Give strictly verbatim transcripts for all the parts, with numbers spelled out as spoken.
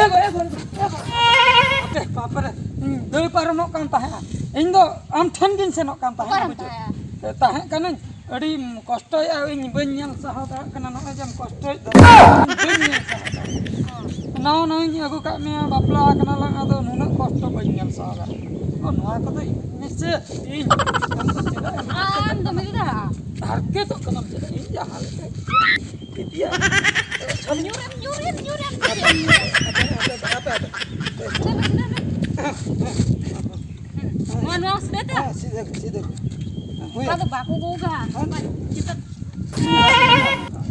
ᱮ ᱜᱚ, ᱮ ᱜᱚ, ᱮ ᱜᱚ᱾ ᱟᱯᱮ, ᱵᱟᱯᱨᱮ, ᱤᱧ ᱫᱟᱹᱲ ᱯᱟᱨᱚᱢᱚᱜ ᱠᱟᱱ ᱛᱟᱦᱮᱸᱜᱼᱟ᱾ ᱤᱧ ᱫᱚ ᱟᱢ ᱴᱷᱮᱱ ᱜᱤᱧ ᱥᱮᱱᱚᱜ ᱠᱟᱱ ᱛᱟᱦᱮᱸᱜᱼᱟ, ᱚᱠᱟᱨᱮᱢ ᱵᱩᱡᱷᱟᱹᱣ᱾ ᱛᱟᱦᱮᱸᱜᱼᱟ? ᱛᱟᱦᱮᱸ ᱠᱟᱹᱱᱟᱹᱧ, ᱟᱹᱰᱤ ᱠᱚᱥᱴᱚᱭᱮᱫᱼᱟ, ᱤᱧ ᱵᱟᱹᱧ ᱧᱮᱞ ᱥᱟᱦᱟᱣ ᱫᱟᱲᱮᱭᱟᱜ ᱠᱟᱱᱟ, ᱱᱚᱜᱼᱚᱭ ᱡᱮᱢ ᱠᱚᱥᱴᱚᱭᱮᱫ ᱫᱚ, ᱤᱧ ᱵᱟᱹᱧ ᱧᱮᱞ ᱥᱟᱦᱟᱣ ᱫᱟᱲᱮᱭᱟᱜ ᱠᱟᱱᱟ᱾ ᱱᱟᱣᱟ ᱱᱟᱣᱟᱧ ᱟᱹᱜᱩ ᱠᱟᱜ ᱢᱮᱭᱟ, ᱵᱟᱯᱞᱟ ᱟᱠᱟᱱᱟ ᱞᱟᱝ, ᱟᱫᱚ ᱱᱩᱱᱟᱹᱜ ᱠᱚᱥᱴᱚ ᱵᱟᱹᱧ ᱧᱮᱞ ᱥᱟᱦᱟᱣ ᱫᱟᱲᱮᱭᱟᱜ ᱠᱟᱱᱟ᱾ ᱱᱚᱣᱟ ᱠᱚᱫᱚ ᱤᱧ ᱢᱮᱥᱮ, ᱤᱧ ᱟᱢ ᱫᱚ ᱪᱮᱫᱟᱜ ᱮᱢ ᱟᱢ ᱫᱚ ᱢᱤᱨᱟ᱾ ᱦᱟᱨᱠᱮᱛᱚᱜ ᱠᱟᱱᱟᱢ ᱪᱮᱫᱟᱜ? ᱤᱧ ᱡᱟᱦᱟᱸ ᱞᱮᱠᱟ ᱤᱫᱤᱭᱟ᱾ ᱧᱩᱨᱮᱢ, ᱧᱩᱨᱮᱢ, ᱧᱩᱨᱮᱢ, ᱧᱩᱨᱮᱢ᱾ ᱦᱟᱯᱮ, ᱦᱟᱯᱮ, ᱦᱟᱯᱮ, ᱦᱟᱯᱮ᱾ ᱪᱮᱫᱟᱜ ᱮᱢ ᱧᱩᱨᱮᱢ? ᱱᱚᱣᱟ, ᱱᱚᱣᱟ ᱥᱤᱫᱷᱟᱹ ᱛᱮ? ᱦᱮᱸ, ᱥᱤᱫᱷᱟᱹ ᱜᱮ, ᱥᱤᱫᱷᱟᱹ ᱜᱮ᱾ ᱦᱩᱭ᱾ ᱚᱱᱟ ᱫᱚ ᱵᱟᱠᱚ ᱜᱚᱜᱟ᱾ ᱦᱮᱸ᱾ ᱪᱮᱛᱟᱱ᱾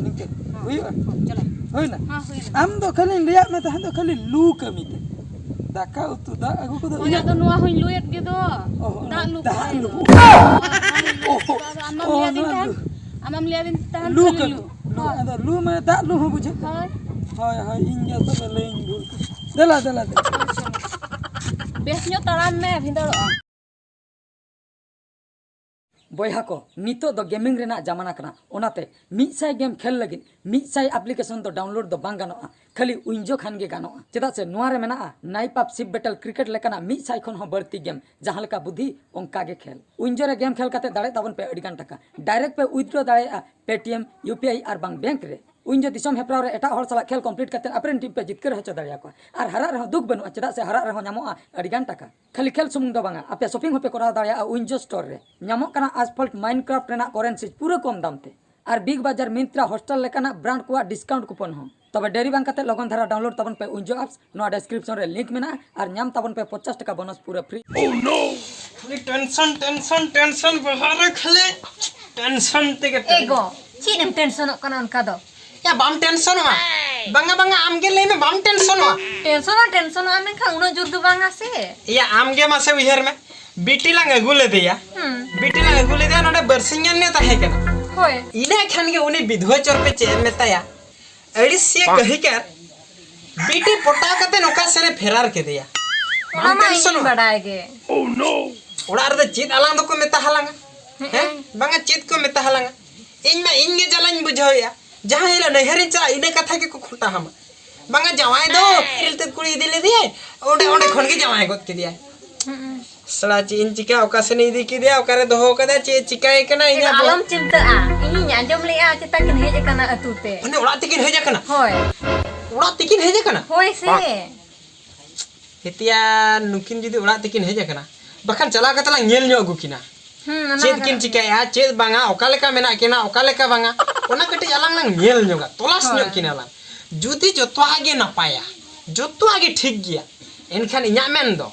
ᱱᱤᱝᱠᱟᱹ᱾ ᱦᱩᱭᱩᱜᱼᱟ? ᱪᱟᱞᱟᱜ᱾ ᱦᱩᱭᱱᱟ? ᱦᱮᱸ, ᱦᱩᱭᱱᱟ᱾ ᱟᱢ ᱫᱚ ᱠᱷᱟᱹᱞᱤᱧ ᱞᱟᱹᱭᱟᱫ ᱢᱮ ᱛᱟᱦᱮᱸᱫ ᱫᱚ ᱠᱷᱟᱹᱞᱤ ᱞᱩ ᱠᱟᱹᱢᱤ ᱛᱮ᱾ ᱫᱟᱠᱟ ᱩᱛᱩ, ᱫᱟᱜ ᱟᱹᱜᱩ ᱠᱚᱫᱚ ᱦᱳᱭ, ᱤᱧᱟᱹᱜ᱾ ᱟᱫᱚ ᱱᱚᱣᱟ ᱦᱚᱧ ᱞᱩᱭᱮᱫ ᱜᱮ ᱫᱚ᱾ ᱚ, ᱚᱱᱟ ᱫᱟᱜ ᱞᱩ ᱫᱟᱜ ᱠᱚ᱾ ᱞᱩ᱾ ᱦᱳᱭ, ᱦᱳᱭ, ᱚ, ᱞᱩ ᱠᱚ᱾ ᱟᱫᱚ ᱟᱢ ᱢᱟᱢ ᱚ, ᱞᱟᱹᱭᱟᱫᱤᱧ ᱱᱚᱣᱟ ᱛᱟᱦᱮᱸᱫ, ᱞᱩ᱾ ᱟᱢ ᱢᱟᱢ ᱞᱟᱹᱭᱟᱫᱤᱧ ᱛᱟᱦᱮᱸᱫ ᱞᱩ ᱠᱷᱟᱹᱞᱤ ᱠᱟᱹᱢᱤ᱾ ᱞᱩ᱾ ᱞᱩ, ᱦᱳᱭ᱾ ᱟᱫᱚ ᱞᱩ ᱢᱟᱱᱮ ᱫᱟᱜ ᱞᱩ ᱦᱚᱸ ᱵᱩᱡᱷᱟᱹᱜ ᱠᱟᱱᱟ᱾ ᱦᱳᱭ᱾ ᱦᱳᱭ, ᱦᱳᱭ, ᱤᱧ ᱜᱮ ᱛᱚᱵᱮ ᱞᱟᱹᱭᱟᱹᱧ ᱵᱷᱩᱞ ᱠᱟᱱᱟ᱾ ᱫᱮᱞᱟ, ᱫᱮᱞᱟ, ᱫᱮᱞᱟ᱾ ᱵᱮᱥ ᱧᱚᱜ ᱛᱟᱲᱟᱢ ᱢᱮ, ᱵᱷᱤᱸᱫᱟᱹᱲᱚᱜᱼᱟ᱾ ᱵᱚᱭᱦᱟ ᱠᱚ, ᱱᱤᱛᱚᱜ ᱫᱚ ᱜᱮᱢᱤᱝ ᱨᱮᱱᱟᱜ ᱡᱟᱢᱟᱱᱟ ᱠᱟᱱᱟ᱾ ᱚᱱᱟᱛᱮ ᱢᱤᱫ ᱥᱟᱭ ᱜᱮᱢ ᱠᱷᱮᱞ ᱞᱟᱹᱜᱤᱫ ᱢᱤᱫ ᱥᱟᱭ ᱟᱯᱞᱤᱠᱮᱥᱚᱱ ᱫᱚ ᱰᱟᱣᱩᱱᱞᱳᱰ ᱫᱚ ᱵᱟᱝ ᱜᱟᱱᱚᱜᱼᱟ, ᱠᱷᱟᱹᱞᱤ ᱩᱭᱤᱱᱡᱳ ᱠᱷᱟᱱ ᱜᱮ ᱜᱟᱱᱚᱜᱼᱟ᱾ ᱪᱮᱫᱟᱜ ᱥᱮ ᱱᱚᱣᱟ ᱨᱮ ᱢᱮᱱᱟᱜᱼᱟ ᱱᱟᱭᱤᱯ ᱟᱯ, ᱥᱤᱯ ᱵᱮᱴᱮᱞ, ᱠᱨᱤᱠᱮᱴ ᱞᱮᱠᱟᱱᱟᱜ ᱢᱤᱫ ᱥᱟᱭ ᱠᱷᱚᱱ ᱦᱚᱸ ᱵᱟᱹᱲᱛᱤ ᱜᱮᱢ, ᱡᱟᱦᱟᱸ ᱞᱮᱠᱟ ᱵᱩᱫᱷᱤ ᱚᱱᱠᱟ ᱜᱮ ᱠᱷᱮᱞ᱾ ᱩᱭᱤᱱᱡᱳ ᱨᱮ ᱜᱮᱢ ᱠᱷᱮᱞ ᱠᱟᱛᱮ ᱫᱟᱲᱮ ᱛᱟᱵᱚᱱ ᱯᱮ ᱟᱹᱰᱤ ᱜᱟᱱ ᱴᱟᱠᱟ᱾ ᱰᱟᱭᱨᱮᱠᱴ ᱯᱮ ᱩᱭᱤᱛᱷᱰᱨᱚ ᱫᱟᱲᱮᱭᱟᱜᱼᱟ ᱯᱮᱴᱤᱮᱢ, ᱤᱭᱩ ᱯᱤ ᱟᱭ ᱟᱨ ᱵᱟᱝ ᱵᱮᱝᱠ ᱨᱮ᱾ ᱩᱭᱤᱱᱡᱳ ᱫᱤᱥᱚᱢ ᱦᱮᱯᱨᱟᱣ ᱨᱮ ᱮᱴᱟᱜ ᱦᱚᱲ ᱥᱟᱞᱟᱜ ᱠᱷᱮᱞ ᱠᱚᱢᱯᱞᱤᱴ ᱠᱟᱛᱮ ᱟᱯᱮᱨᱮᱱ ᱴᱤᱢ ᱯᱮ ᱡᱤᱛᱠᱟᱹᱨ ᱦᱚᱪᱚ ᱫᱟᱲᱮᱭᱟᱠᱚᱣᱟ᱾ ᱟᱨ ᱦᱟᱨᱟᱜ ᱨᱮᱦᱚᱸ ᱫᱩᱠ ᱵᱟᱹᱱᱩᱜᱼᱟ, ᱪᱮᱫᱟᱜ ᱥᱮ ᱦᱟᱨᱟᱜ ᱨᱮᱦᱚᱸ ᱧᱟᱢᱚᱜᱼᱟ ᱟᱹᱰᱤ ᱜᱟᱱ ᱴᱟᱠᱟ᱾ ᱠᱷᱟᱹᱞᱤ ᱠᱷᱮᱞ ᱥᱩᱢᱩᱝ ᱫᱚ ᱵᱟᱝᱟ, ᱟᱯᱮ ᱥᱚᱯᱤᱝ ᱦᱚᱸᱯᱮ ᱠᱚᱨᱟᱣ ᱫᱟᱲᱮᱭᱟᱜᱼᱟ ᱩᱭᱤᱱᱡᱳ ᱥᱴᱳᱨ ᱨᱮ᱾ ᱧᱟᱢᱚᱜ ᱠᱟᱱᱟ ᱟᱥᱯᱷᱚᱞᱴ ᱢᱟᱭᱤᱱᱠᱨᱟᱯᱷᱴ ᱨᱮᱱᱟᱜ ᱠᱚᱨᱮᱱᱥᱤ ᱯᱩᱨᱟᱹ ᱠᱚᱢ ᱫᱟᱢ ᱛᱮ᱾ ᱟᱨ ᱵᱤᱜᱽ ᱵᱟᱡᱟᱨ, ᱢᱤᱱᱛᱨᱟ, ᱦᱚᱥᱴᱮᱞ ᱞᱮᱠᱟᱱᱟᱜ ᱵᱨᱟᱱᱰ ᱠᱚᱣᱟᱜ ᱰᱤᱥᱠᱟᱣᱩᱱᱴ ᱠᱩᱯᱚᱱ ᱦᱚᱸ᱾ ᱛᱚᱵᱮ ᱰᱮᱨᱤ ᱵᱟᱝ ᱠᱟᱛᱮ ᱞᱚᱜᱚᱱ ᱫᱷᱟᱨᱟ ᱰᱟᱣᱩᱱᱞᱳᱰ ᱛᱟᱵᱚᱱ ᱯᱮ ᱩᱭᱤᱱᱡᱳ ᱟᱯᱥ, ᱱᱚᱣᱟ ᱰᱮᱥᱠᱨᱤᱯᱥᱚᱱ ᱨᱮ ᱞᱤᱝᱠ ᱢᱮᱱᱟᱜᱼᱟ ᱟᱨ ᱧᱟᱢ ᱛᱟᱵᱚᱱ ᱯᱮ ᱯᱚᱧᱪᱟᱥ ᱴᱟᱠᱟ ᱵᱳᱱᱟᱥ ᱯᱩᱨᱟᱹ ᱯᱷᱨᱤ᱾ ᱠᱷᱟᱹᱞᱤ ᱴᱮᱱᱥᱚᱱ, ᱴᱮᱱᱥᱚᱱ, ᱴᱮᱱᱥᱚᱱ, ᱵᱚᱦᱚᱜ ᱨᱮ ᱠᱷᱟᱹᱞᱤ ᱴᱮᱱᱥᱚᱱ ᱛᱮᱜᱮ ᱮ ᱯᱮᱨᱮᱡ᱾ ᱜᱚ, ᱪᱮᱫ ᱮᱢ ᱴᱮᱱᱥᱚᱱᱚᱜ ᱠᱟᱱᱟ ᱚᱱᱠᱟ ᱫᱚ? ᱭᱟ, ᱵᱟᱢ ᱴᱮᱱᱥᱚᱱᱚᱜᱼᱟ? ᱵᱟᱝᱟ, ᱵᱟᱝᱟ, ᱟᱢ ᱜᱮ ᱞᱟᱹᱭ ᱢᱮ, ᱵᱟᱢ ᱴᱮᱱᱥᱚᱱᱚᱜᱼᱟ? ᱴᱮᱱᱥᱚᱱᱟ, ᱴᱮᱱᱥᱚᱱᱚᱜᱼᱟ, ᱢᱮᱱᱠᱷᱟᱱ ᱩᱱᱟᱹᱜ ᱡᱳᱨ ᱫᱚ ᱵᱟᱝᱟ ᱥᱮ᱾ ᱭᱟ, ᱟᱢ ᱜᱮ ᱢᱟᱥᱮ ᱩᱭᱦᱟᱹᱨ ᱢᱮ, ᱵᱤᱴᱤ ᱞᱟᱝ ᱟᱹᱜᱩ ᱞᱮᱫᱮᱭᱟ᱾ ᱦᱩᱸ᱾ ᱵᱤᱴᱤ ᱞᱟᱝ ᱟᱹᱜᱩ ᱞᱮᱫᱮᱭᱟ, ᱱᱚᱰᱮ ᱵᱟᱨᱥᱤᱧ ᱜᱟᱱ ᱜᱮ ᱛᱟᱦᱮᱸ ᱠᱟᱱᱟ᱾ ᱦᱳᱭ᱾ ᱤᱱᱟᱹ ᱠᱷᱟᱱ ᱜᱮ ᱩᱱᱤ ᱵᱤᱫᱷᱣᱟ ᱪᱚᱨ ᱯᱮ ᱪᱮᱫ ᱮᱢ ᱢᱮᱛᱟᱭᱟ? ᱟᱹᱲᱤᱥᱤᱭᱟᱹ ᱠᱟᱹᱦᱤᱠᱟᱨ, ᱵᱤᱴᱤ ᱯᱚᱴᱟᱣ ᱠᱟᱛᱮ ᱱᱚᱠᱟ ᱥᱮᱨᱮ ᱯᱷᱮᱨᱟᱨ ᱠᱮᱫᱮᱭᱟ᱾ ᱚᱱᱟ ᱵᱟᱢ ᱢᱟ ᱤᱧ ᱴᱮᱱᱥᱚᱱᱚᱜᱼᱟ? ᱵᱟᱰᱟᱭ ᱜᱮ᱾ ᱚᱲᱟᱜ ᱨᱮᱫᱚ ᱪᱮᱫ ᱟᱞᱟᱝ ᱫᱚᱠᱚ ᱢᱮᱛᱟ ᱦᱟᱞᱟᱝᱟ? ᱦᱮᱸ? ᱦᱮᱸ? ᱵᱟᱝᱟ, ᱪᱮᱫ ᱠᱚ ᱢᱮᱛᱟ ᱦᱟᱞᱟᱝᱟ? ᱤᱧ ᱢᱟ ᱤᱧ ᱜᱮ ᱡᱟᱞᱟᱧ ᱵᱩᱡᱷᱟᱹᱣᱮᱫᱼᱟ᱾ ᱡᱟᱦᱟᱸ ᱦᱤᱞᱳᱜ ᱱᱟᱹᱭᱦᱟᱹᱨᱤᱧ ᱪᱟᱞᱟᱜ, ᱤᱱᱟᱹ ᱠᱟᱛᱷᱟ ᱜᱮᱠᱚ ᱠᱷᱚᱴᱟ ᱦᱟᱢᱟ᱾ ᱵᱟᱝᱟ, ᱡᱟᱶᱟᱭ ᱫᱚ ᱨᱮᱞ ᱛᱮ ᱠᱩᱲᱤ ᱤᱫᱤ ᱞᱮᱫᱮᱭᱟᱭ, ᱚᱸᱰᱮ, ᱚᱸᱰᱮ ᱠᱷᱚᱱ ᱜᱮ ᱡᱟᱶᱟᱭ ᱜᱚᱫ ᱠᱮᱫᱮᱭᱟᱭ᱾ ᱦᱩᱸ᱾ ᱥᱟᱞᱟ, ᱪᱮᱫ ᱤᱧ ᱪᱤᱠᱟᱹᱭᱟ? ᱚᱠᱟ ᱥᱮᱱ ᱤᱧ ᱤᱫᱤ ᱠᱮᱫᱮᱭᱟ? ᱚᱠᱟᱨᱮ ᱫᱚᱦᱚ ᱠᱟᱫᱟ? ᱪᱮᱫ ᱪᱤᱠᱟᱹᱭ ᱠᱟᱱᱟ? ᱤᱧᱟᱹᱜ ᱟᱞᱚᱢ ᱪᱤᱱᱛᱟᱹᱜᱼᱟ, ᱤᱧᱤᱧ ᱟᱸᱡᱚᱢ ᱞᱮᱜᱼᱟ ᱪᱮᱛᱟ ᱠᱤᱱ ᱦᱮᱡ ᱟᱠᱟᱱᱟ ᱟᱹᱛᱩ ᱛᱮ᱾ ᱢᱟᱱᱮ ᱚᱲᱟᱜ ᱛᱮᱠᱤᱱ ᱦᱮᱡ ᱟᱠᱟᱱᱟ? ᱦᱳᱭ᱾ ᱚᱲᱟᱜ ᱛᱮᱠᱤᱱ ᱦᱮᱡ ᱟᱠᱟᱱᱟ? ᱦᱳᱭ ᱥᱮ᱾ ᱦᱮᱛᱤᱭᱟ, ᱱᱩᱠᱤᱱ ᱡᱩᱫᱤ ᱚᱲᱟᱜ ᱛᱮᱠᱤᱱ ᱦᱮᱡ ᱟᱠᱟᱱᱟ, ᱵᱟᱠᱷᱟᱱ ᱪᱟᱞᱟᱣ ᱠᱟᱛᱮ ᱞᱟᱝ ᱧᱮᱞ ᱧᱚᱜ ᱟᱹᱜᱩ ᱠᱤᱱᱟ᱾ ᱦᱩᱸ, ᱚᱱᱟ ᱪᱮᱫ ᱦᱚᱸ ᱠᱤᱱ ᱜᱟᱱᱚᱜ ᱜᱮᱭᱟ᱾ ᱪᱤᱠᱟᱹᱭᱟ, ᱪᱮᱫ ᱵᱟᱝᱟ, ᱚᱠᱟ ᱞᱮᱠᱟ ᱢᱮᱱᱟᱜ ᱠᱤᱱᱟ, ᱚᱠᱟ ᱞᱮᱠᱟ ᱵᱟᱝᱟ, ᱚᱱᱟ ᱠᱟᱹᱴᱤᱡ ᱟᱞᱟᱝ ᱞᱟᱝ ᱧᱮᱞ ᱧᱚᱜᱟ, ᱛᱚᱞᱟᱥ ᱦᱳᱭ᱾ ᱧᱚᱜ ᱠᱤᱱᱟ ᱞᱟᱝ᱾ ᱡᱩᱫᱤ ᱡᱚᱛᱚᱣᱟᱜ ᱜᱮ ᱱᱟᱯᱟᱭᱟ, ᱡᱚᱛᱚᱣᱟᱜ ᱜᱮ ᱴᱷᱤᱠ ᱜᱮᱭᱟ, ᱮᱱᱠᱷᱟᱱ ᱤᱧᱟᱹᱜ ᱢᱮᱱ ᱫᱚ,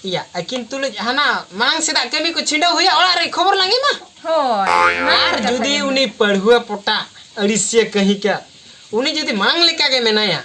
ᱤᱭᱟ, ᱟᱹᱠᱤᱱ ᱛᱩᱞᱩᱡ ᱦᱟᱱᱟ ᱢᱟᱲᱟᱝ ᱥᱮᱫᱟᱜ ᱠᱟᱹᱢᱤ ᱠᱚ ᱪᱷᱤᱰᱟᱹᱣ ᱦᱩᱭᱩᱜᱼᱟ, ᱚᱲᱟᱜ ᱨᱮ ᱠᱷᱚᱵᱚᱨ ᱞᱟᱝ ᱮᱢᱟ᱾ ᱦᱳᱭ, ᱚᱱᱟ ᱟᱨ ᱠᱟᱛᱷᱟ ᱡᱩᱫᱤ ᱠᱟᱱᱟ᱾ ᱩᱱᱤ ᱯᱟᱹᱲᱦᱩᱣᱟᱹ ᱯᱚᱴᱟ ᱟᱹᱲᱤᱥᱤᱭᱟᱹ ᱠᱟᱹᱦᱤᱠᱟ, ᱩᱱᱤ ᱡᱩᱫᱤ ᱢᱟᱲᱟᱝ ᱞᱮᱠᱟ ᱜᱮ ᱢᱮᱱᱟᱭᱟ,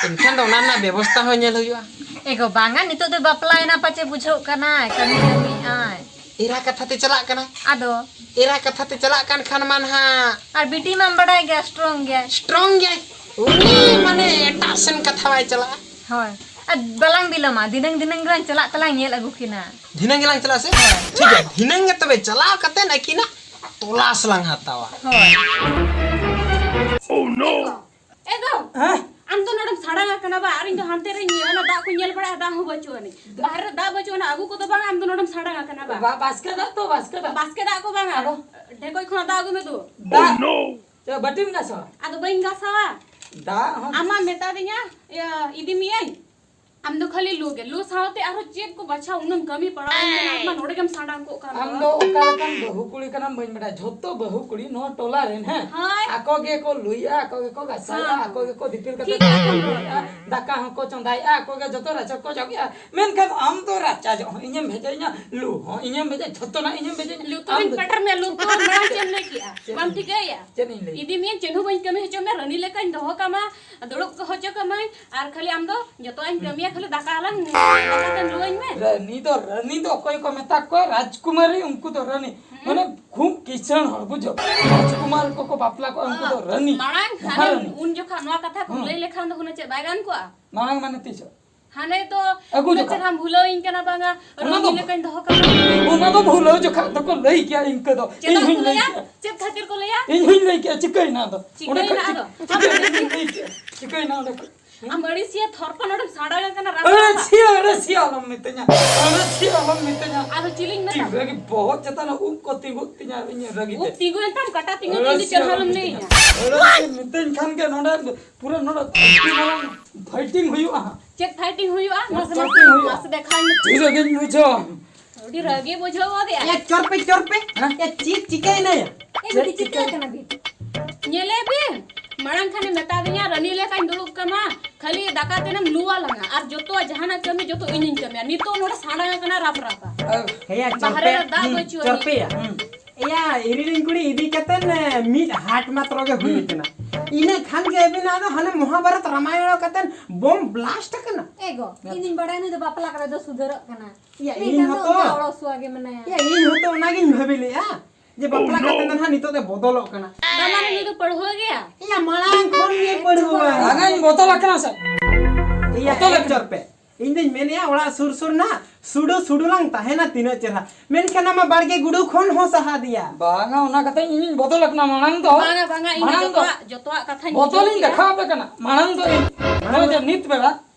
ᱮᱱᱠᱷᱟᱱ ᱫᱚ ᱚᱱᱟ ᱨᱮᱱᱟᱜ ᱵᱮᱵᱚᱥᱛᱷᱟ ᱦᱚᱸ ᱧᱮᱞ ᱦᱩᱭᱩᱜᱼᱟ᱾ ᱮ ᱜᱚ, ᱵᱟᱝᱟ, ᱱᱤᱛᱚᱜ ᱫᱚ ᱵᱟᱯᱞᱟᱭᱮᱱᱟ, ᱯᱟᱪᱮ ᱵᱩᱡᱷᱟᱹᱜ ᱠᱟᱱᱟᱭ, ᱠᱟᱹᱢᱤ ᱠᱟᱹᱢᱤᱭᱮᱫ ᱟᱭ᱾ ᱮᱨᱟ ᱠᱟᱛᱷᱟ ᱛᱮ ᱪᱟᱞᱟᱜ ᱠᱟᱱᱟ᱾ ᱟᱫᱚ? ᱮᱨᱟ ᱠᱟᱛᱷᱟ ᱛᱮ ᱪᱟᱞᱟᱜ ᱠᱟᱱ ᱠᱷᱟᱱ ᱢᱟ ᱱᱟᱦᱟᱜ᱾ ᱟᱨ ᱵᱤᱴᱤ ᱢᱟᱢ ᱵᱟᱰᱟᱭ ᱜᱮᱭᱟ, strong ᱜᱮᱭᱟᱭ᱾ Strong ᱜᱮᱭᱟᱭ᱾ ᱩᱱᱤ ᱢᱟᱱᱮ ᱮᱴᱟᱜ ᱥᱮᱱ ᱠᱟᱛᱷᱟ ᱵᱟᱭ ᱪᱟᱞᱟᱜᱼᱟ᱾ ᱦᱳᱭ᱾ ᱟᱨ ᱵᱟᱞᱟᱝ ᱵᱤᱞᱚᱢᱟ, ᱫᱷᱤᱱᱟᱹᱝ ᱫᱷᱤᱱᱟᱹᱝ ᱜᱮᱞᱟᱝ ᱪᱟᱞᱟᱜ ᱛᱮᱞᱟᱝ ᱧᱮᱞ ᱟᱹᱜᱩ ᱠᱤᱱᱟ᱾ ᱫᱷᱤᱱᱟᱹᱝ ᱜᱮᱞᱟᱝ ᱪᱟᱞᱟᱜᱼᱟ ᱥᱮ? ᱦᱳᱭ᱾ ᱴᱷᱤᱠ ᱜᱮᱭᱟ, ᱫᱷᱤᱱᱟᱹᱝ ᱜᱮ ᱛᱚᱵᱮ ᱪᱟᱞᱟᱣ ᱠᱟᱛᱮ ᱟᱹᱠᱤᱱᱟᱜ ᱛᱚᱞᱟᱥ ᱞᱟᱝ ᱦᱟᱛᱟᱣᱟ᱾ ᱦᱳᱭ᱾ Oh no! ᱮ ᱫᱚ, ᱦᱮᱸ? ᱟᱢ ᱫᱚ ᱱᱚᱰᱮᱢ ᱥᱟᱲᱟᱝ ᱟᱠᱟᱱᱟ ᱵᱟ? ᱟᱨ ᱤᱧ ᱫᱚ ᱦᱟᱱᱛᱮ ᱨᱮᱧ ᱧᱮᱞᱟ, ᱫᱟᱜ ᱠᱚᱧ ᱧᱮᱞ ᱵᱟᱲᱟᱭᱟ, ᱫᱟᱜ ᱦᱚᱸ ᱵᱟᱹᱪᱩᱜ ᱟᱹᱱᱤᱡ᱾ ᱵᱟᱦᱨᱮ ᱨᱮ ᱫᱟᱜ ᱵᱟᱹᱪᱩᱜ ᱟᱹᱱᱤᱡ, ᱟᱹᱜᱩ ᱠᱚᱫᱚ ᱵᱟᱝ, ᱟᱢ ᱫᱚ ᱱᱚᱰᱮᱢ ᱥᱟᱲᱟᱝ ᱟᱠᱟᱱᱟ ᱵᱟ? ᱵᱟ-, ᱵᱟᱥᱠᱮ ᱫᱟᱜ ᱛᱚ, ᱵᱟᱥᱠᱮ ᱫᱟᱜ᱾ ᱵᱟᱥᱠᱮ ᱫᱟᱜ ᱠᱚ ᱵᱟᱝᱟ᱾ ᱟᱫᱚ? ᱰᱷᱮᱠᱚᱡ ᱠᱷᱚᱱᱟᱜ ᱫᱟᱜ ᱟᱹᱜᱩᱭ ᱢᱮ ᱫᱩ᱾ ᱫᱟᱜ? ᱪᱚ, ᱵᱟᱹᱴᱤᱢ ᱜᱷᱟᱥᱟᱣᱟ? ᱟᱫᱚ ᱵᱟᱹᱧ ᱜᱷᱟᱥᱟᱣᱟ᱾ ᱫᱟᱜ ᱦᱚᱸ ᱟᱢ ᱢᱟ ᱢᱮᱛᱟ ᱫᱤᱧᱟ, ᱤᱭᱟᱹ, ᱤᱫᱤ ᱢᱮᱭᱟᱹᱧ᱾ ᱟᱢ ᱫᱚ ᱠᱷᱟᱹᱞᱤ ᱞᱩ ᱜᱮ, ᱞᱩ ᱥᱟᱶᱛᱮ ᱟᱨᱦᱚᱸ ᱪᱮᱫ ᱠᱚ ᱵᱟᱪᱷᱟᱣ ᱩᱱᱟᱹᱜ ᱠᱟᱹᱢᱤ ᱯᱟᱲᱟᱣ ᱟᱢ ᱠᱟᱱᱟ, ᱟᱢ ᱢᱟ ᱱᱚᱰᱮ ᱜᱮᱢ ᱥᱟᱰᱟᱝ ᱠᱚᱜ ᱠᱟᱱ ᱟᱢ ᱫᱚ᱾ ᱫᱚ ᱚᱠᱟ ᱞᱮᱠᱟᱱ ᱵᱟᱹᱦᱩ ᱠᱩᱲᱤ ᱠᱟᱱᱟᱢ ᱵᱟᱹᱧ ᱵᱟᱰᱟᱭᱟ, ᱡᱷᱚᱛᱚ ᱵᱟᱹᱦᱩ ᱠᱩᱲᱤ ᱱᱚᱣᱟ ᱴᱚᱞᱟ ᱨᱮᱱ, ᱦᱮᱸ, ᱦᱳᱭ᱾ ᱟᱠᱚ ᱜᱮᱠᱚ ᱞᱩᱭᱟ, ᱟᱠᱚ ᱜᱮᱠᱚ ᱜᱟᱥᱟᱭᱟ, ᱦᱮᱸ᱾ ᱟᱠᱚ ᱜᱮᱠᱚ ᱫᱤᱯᱤᱞ ᱠᱟᱛᱮ ᱴᱷᱤᱠ ᱠᱚ ᱠᱟᱛᱷᱟᱢ ᱟᱹᱜᱩᱭᱟ, ᱨᱚᱲ ᱠᱟᱱᱟ᱾ ᱫᱟᱠᱟ ᱦᱚᱸᱠᱚ ᱪᱚᱸᱫᱟᱭᱟ, ᱟᱠᱚ ᱜᱮ ᱡᱚᱛᱚ ᱨᱟᱪᱟ ᱠᱚ ᱡᱚᱜᱮᱜᱼᱟ᱾ ᱢᱮᱱᱠᱷᱟᱱ ᱟᱢ ᱫᱚ ᱨᱟᱪᱟ ᱡᱚᱜ ᱦᱚᱸ ᱤᱧᱮᱢ ᱵᱷᱮᱡᱟᱧᱟ, ᱞᱩ ᱦᱚᱸ ᱤᱧᱮᱢ ᱵᱷᱮᱡᱟ, ᱡᱷᱚᱛᱚᱱᱟᱜ ᱤᱧᱮᱢ ᱵᱷᱮᱡᱟᱧᱟ᱾ ᱞᱩᱛᱩᱨ ᱟᱢ ᱨᱤᱧ ᱫᱚ ᱯᱮᱴᱮᱨ ᱢᱮᱭᱟ, ᱞᱩᱛᱩᱨ ᱢᱟᱲᱟᱝ ᱪᱮᱫ ᱮᱢ ᱞᱟᱹᱭ ᱠᱮᱜᱼᱟ? ᱪᱮᱫ ᱵᱟᱢ ᱤᱧ ᱴᱷᱤᱠᱟᱹᱭᱮᱜᱼᱟ? ᱪᱮᱫ ᱤᱧ ᱞᱟᱹᱭ ᱤᱫᱤ ᱢᱮᱭᱟ, ᱪᱮᱫ ᱦᱚᱸ ᱵᱟᱹᱧ ᱠᱟᱹᱢᱤ ᱦᱚᱪᱚ ᱢᱮᱭᱟ, ᱨᱟᱹᱱᱤ ᱞᱮᱠᱟᱧ ᱫᱚᱦᱚ ᱠᱟᱢᱟ, ᱫᱩᱲᱩᱵ ᱠᱚ ᱦᱚᱪᱚ ᱠᱟᱹᱢᱟᱹᱧ, ᱟᱨ ᱠᱷᱟᱹᱞᱤ ᱟᱢ ᱫᱚ ᱡᱚᱛᱚᱣᱟᱜ ᱤᱧ ᱠᱟᱹᱢᱤᱭᱟ, ᱠᱷᱟᱹᱞᱤ ᱫᱟᱠᱟ ᱟᱞᱟᱝ, ᱫᱟᱠᱟ ᱛᱮᱢ ᱞᱩᱣᱟᱹᱧ ᱢᱮ᱾ ᱨᱟᱹᱱᱤ ᱫᱚ, ᱨᱟᱹᱱᱤ ᱫᱚ ᱚᱠᱚᱭ ᱠᱚ ᱢᱮᱛᱟ ᱠᱚᱣᱟ? ᱨᱟᱡᱽᱠᱩᱢᱟᱨᱤ, ᱩᱱᱠᱩ ᱫᱚ ᱨᱟᱹᱱᱤ᱾ ᱦᱩᱸ᱾ ᱢᱟᱱᱮ ᱠᱷᱩᱵ ᱠᱤᱥᱟᱹᱬ ᱦᱚᱲ, ᱵᱩᱡᱷᱟᱹᱣ? ᱨᱟᱡᱽᱠᱩᱢᱟᱨ ᱠᱚᱠᱚ ᱵᱟᱯᱞᱟ ᱠᱚᱜᱼᱟ, ᱩᱱᱠᱩ ᱫᱚ ᱨᱟᱹᱱᱤ, ᱢᱟᱲᱟᱝ ᱦᱟᱱᱮ ᱢᱚᱦᱟᱨᱟᱹᱱᱤ᱾ ᱩᱱ ᱡᱚᱠᱷᱟ ᱱᱚᱣᱟ ᱠᱟᱛᱷᱟ ᱠᱚ ᱦᱩᱸ᱾ ᱞᱟᱹᱭ ᱞᱮᱠᱷᱟᱱ ᱫᱚ ᱦᱩᱱᱟᱹᱝ ᱪᱮᱫ ᱵᱟᱭ ᱜᱟᱱ ᱠᱚᱜᱼᱟ? ᱢᱟᱲᱟᱝ ᱢᱟᱱᱮ ᱛᱤᱥᱚᱜ? ᱦᱟᱱᱮ ᱛᱚ ᱟᱹᱜᱩ ᱩᱱᱟᱹᱜ ᱡᱚᱠᱷᱟ᱾ ᱪᱮᱦᱨᱟᱢ ᱵᱷᱩᱞᱟᱹᱣᱤᱧ ᱠᱟᱱᱟ ᱵᱟᱝᱟ, ᱚᱱᱟ ᱨᱟᱹᱱᱤ ᱫᱚ ᱞᱮᱠᱟᱧ ᱫᱚᱦᱚ ᱠᱟᱢᱟ᱾ ᱚᱱᱟ ᱫᱚ ᱵᱷᱩᱞᱟᱹᱣ ᱡᱚᱠᱷᱟ ᱫᱚᱠᱚ ᱞᱟᱹᱭ ᱜᱮᱭᱟ ᱤᱱᱠᱟᱹ ᱫᱚ᱾ ᱪᱮᱫᱟᱜ ᱤᱧ ᱠᱚ ᱦᱚᱧ ᱞᱟᱹᱭ ᱞᱟᱹᱭᱟ? ᱜᱮᱭᱟ᱾ ᱪᱮᱫ ᱠᱷᱟᱹᱛᱤᱨ ᱠᱚ ᱞᱟᱹᱭᱟ? ᱤᱧ ᱦᱚᱧ ᱞᱟᱹᱭ ᱜᱮᱭᱟ, ᱪᱤᱠᱟᱹᱭᱮᱱᱟ ᱟᱫᱚ? ᱚᱸᱰᱮ ᱪᱤᱠᱟᱹᱭᱮᱱᱟ ᱠᱷᱚᱱ ᱟᱫᱚ? ᱪᱤᱠᱟᱹ-, ᱪᱤᱠᱟᱹᱭᱮᱱᱟ? ᱤᱧ ᱦᱚᱧ ᱞᱟᱹᱭ ᱜᱮᱭᱟ᱾ ᱪᱤᱠᱟᱹᱭᱮᱱᱟ ᱚᱸᱰᱮ ᱠᱷᱚᱱ? ᱟᱢ ᱟᱹᱲᱤᱥᱤᱭᱟᱹ ᱛᱷᱚᱨᱯᱚᱱ ᱚᱸᱰᱮᱢ ᱥᱟᱰᱟ ᱠᱟᱱᱟ, ᱨᱟᱯ ᱨᱟᱯ᱾ ᱟᱹᱲᱤᱥᱤᱭᱟᱹ, ᱟᱹᱲᱤᱥᱤᱭᱟᱹ ᱟᱞᱚᱢ ᱢᱤᱛᱟᱹᱧᱟ, ᱟᱹᱲᱤᱥᱤᱭᱟᱹ ᱟᱞᱚᱢ ᱢᱤᱛᱟᱹᱧᱟ᱾ ᱟᱫᱚ ᱪᱤᱞᱤᱧ ᱢᱮᱛᱟᱢᱟ? ᱛᱤ ᱨᱮᱜᱮ ᱵᱚᱦᱚᱜ ᱪᱮᱛᱟᱱ ᱨᱮ ᱩᱵ ᱠᱚ ᱛᱤᱸᱜᱩᱜ ᱛᱤᱧᱟ, ᱤᱧ ᱨᱟᱹᱜᱤ ᱛᱮ᱾ ᱩᱵ ᱛᱤᱸᱜᱩᱭᱮᱱ ᱛᱟᱢ, ᱠᱟᱴᱟ ᱛᱤᱸᱜᱩᱭᱮᱱ ᱛᱟᱢ, ᱤᱧ ᱫᱚ ᱪᱮᱫ ᱦᱚᱸ ᱟᱞᱚᱢ ᱞᱟᱹᱭᱟᱹᱧᱟ᱾ ᱟᱹᱲᱤᱥᱤᱭᱟᱹ ᱢᱤᱛᱟᱹᱧ ᱠᱷᱟᱱ ᱜᱮ ᱱᱚᱰᱮ ᱯᱩᱨᱟᱹ ᱱᱚᱰᱮ ᱟᱹᱰᱤ ᱢᱟᱨᱟᱝ fighting ᱦᱩᱭᱩᱜᱼᱟ ᱦᱟᱸᱜ᱾ ᱪᱮᱫ fighting ᱦᱩᱭᱩᱜᱼᱟ? ᱢᱟᱥᱮ, fighting ᱢᱟᱥᱮ, ᱦᱩᱭᱩᱜᱼᱟ᱾ ᱢᱟᱥᱮ ᱫᱮᱠᱷᱟᱣ ᱢᱮ᱾ ᱛᱤ ᱨᱮᱜᱮᱧ ᱵᱩᱡᱷᱟᱹᱣᱟ᱾ ᱟᱹᱰᱤ ᱨᱟᱹᱜᱤ ᱵᱩᱡᱷᱟᱹᱣ ᱜᱚᱫᱮᱜᱼᱟ᱾ ᱭᱟ, ᱪᱚᱨᱯᱮ, ᱪᱚᱨᱯᱮ᱾ ᱦᱮᱸ? ᱭᱟ, ᱪᱮᱫ ᱪᱤᱠᱟᱹᱭᱮᱱᱟ ᱭᱟ? ᱮ, ᱪᱮᱫ ᱵᱤᱴᱤ, ᱪᱤᱠᱟᱹ ᱪᱤᱠᱟᱹ? ᱠᱟᱱᱟ ᱵᱤᱱ? ᱧᱮᱞᱮ ᱵᱤᱱ, ᱢᱟᱲᱟᱝ ᱠᱷᱟᱱᱮ ᱢᱮᱛᱟ ᱫᱤᱧᱟ, ᱨᱟᱹᱱᱤ ᱞᱮᱠᱟᱧ ᱫᱩᱲᱩᱵ ᱠᱟᱱᱟ, ᱠᱷᱟᱹᱞᱤ ᱫᱟᱠᱟ ᱛᱮᱱᱮᱢ ᱞᱩ ᱟᱞᱟᱝᱟ, ᱟᱨ ᱡᱚᱛᱚᱣᱟᱜ ᱡᱟᱦᱟᱱᱟᱜ ᱠᱟᱹᱢᱤ ᱡᱚᱛᱚ ᱤᱧᱤᱧ ᱠᱟᱹᱢᱤᱭᱟ᱾ ᱱᱤᱛᱚᱜ ᱱᱚᱰᱮ ᱥᱟᱰᱟ ᱟᱠᱟᱱᱟ ᱨᱟᱯ ᱨᱟᱯᱟ᱾ ᱦᱮᱸᱭᱟ, ᱵᱟᱦᱨᱮ ᱪᱚᱨᱯᱮ, ᱨᱮ ᱫᱟᱜ ᱦᱩᱸ, ᱵᱟᱹᱪᱩᱜ ᱟᱹᱱᱤᱡ᱾ ᱪᱚᱨᱯᱮᱭᱟ᱾ ᱦᱩᱸ᱾ ᱮᱭᱟ, ᱤᱨᱤᱞᱤᱧ ᱠᱩᱲᱤ ᱤᱫᱤ ᱠᱟᱛᱮᱱ, ᱮ, ᱢᱤᱫ ᱦᱟᱴ ᱢᱟᱛᱨᱚ ᱜᱮ ᱦᱩᱭ ᱦᱩᱸ᱾ ᱠᱟᱱᱟ᱾ ᱤᱱᱟᱹ ᱠᱷᱟᱱ ᱜᱮ ᱟᱹᱵᱤᱱᱟᱜ ᱫᱚ ᱦᱟᱱᱮ ᱢᱚᱦᱟᱵᱟᱨᱚᱛ ᱨᱟᱢᱟᱭᱚᱬ ᱠᱟᱛᱮᱱ ᱵᱚᱢ blast ᱠᱟᱱᱟ᱾ ᱮ ᱜᱚ, ᱦᱮᱸ᱾ ᱤᱧᱤᱧ ᱵᱟᱲᱟᱭᱟ ᱱᱩᱭ ᱫᱚ ᱵᱟᱯᱞᱟ ᱠᱟᱛᱮ ᱫᱚ ᱥᱩᱫᱷᱟᱹᱨᱚᱜ ᱠᱟᱱᱟ᱾ ᱭᱟ, ᱢᱮᱱᱠᱷᱟᱱ ᱤᱧ ᱫᱚ ᱦᱚᱸᱛᱚ᱾ ᱚᱱᱠᱟ ᱚᱲᱚᱥᱩᱣᱟ ᱜᱮ ᱢᱮᱱᱟᱭᱟ᱾ ᱭᱟ, ᱤᱧ ᱦᱚᱸᱛᱚ ᱚᱱᱟᱜᱤᱧ ᱵᱷᱟᱹᱵᱤ ᱞᱮᱜᱼᱟ ᱡᱮ ᱵᱟᱯᱞᱟ ᱠᱟᱛᱮ ᱫᱚ ᱱᱟᱦᱟᱜ ᱱᱤᱛᱚᱜ ᱫᱚ ᱵᱚᱫᱚᱞᱚᱜ ᱠᱟᱱᱟ᱾ ᱵᱟᱝᱟ, ᱱᱩᱭ ᱫᱚ ᱯᱟᱹᱲᱦᱩᱣᱟᱹ ᱜᱮᱭᱟ᱾ ᱭᱟ, ᱢᱟᱲᱟᱝ ᱠᱷᱚᱱ ᱜᱮ ᱯᱟᱹᱲᱦᱩᱣᱟᱹ᱾ ᱵᱟᱝᱟᱧ ᱵᱚᱫᱚᱞ ᱟᱠᱟᱱᱟ ᱥᱮ᱾ ᱭᱟ, ᱵᱚᱫᱚᱞ ᱮ ᱟᱠᱟᱱᱟ᱾ ᱪᱚᱨ ᱯᱮ᱾ ᱤᱧ ᱫᱩᱧ ᱢᱮᱱᱮᱜᱼᱟ, ᱚᱲᱟᱜ ᱥᱩᱨ ᱥᱩᱨ ᱱᱟ ᱥᱩᱰᱩ ᱥᱩᱰᱩ ᱞᱟᱝ ᱛᱟᱦᱮᱱᱟ, ᱛᱤᱱᱟᱹᱜ ᱪᱮᱦᱨᱟ᱾ ᱢᱮᱱᱠᱷᱟᱱ ᱟᱢᱟᱜ ᱵᱟᱲᱜᱮ ᱜᱩᱰᱩ ᱠᱷᱚᱱ ᱦᱚᱸ ᱥᱟᱦᱟ ᱫᱮᱭᱟ᱾ ᱵᱟᱝᱟ, ᱚᱱᱟ ᱠᱟᱛᱷᱟ ᱤᱧᱤᱧ ᱵᱚᱫᱚᱞ ᱟᱠᱟᱱᱟ ᱢᱟᱲᱟᱝ ᱫᱚ᱾ ᱵᱟᱝᱟ, ᱵᱟᱝᱟ, ᱤᱧ ᱢᱟᱲᱟᱝ ᱫᱚ ᱡᱚᱛᱚᱣᱟᱜ, ᱡᱚᱛᱚᱣᱟᱜ ᱠᱟᱛᱷᱟᱧ ᱵᱚᱫᱚᱞᱤᱧ ᱵᱩᱡᱷᱟᱹᱣ ᱠᱮᱫᱟ᱾ ᱫᱮᱠᱷᱟᱣ ᱟᱯᱮ ᱠᱟᱱᱟ᱾ ᱢᱟᱲᱟᱝ ᱫᱚ ᱤᱧ ᱢᱟᱲᱟᱝ ᱱᱚᱜᱼᱚᱭ ᱫᱚ ᱡᱮ ᱱᱤᱛ ᱵᱮᱲᱟ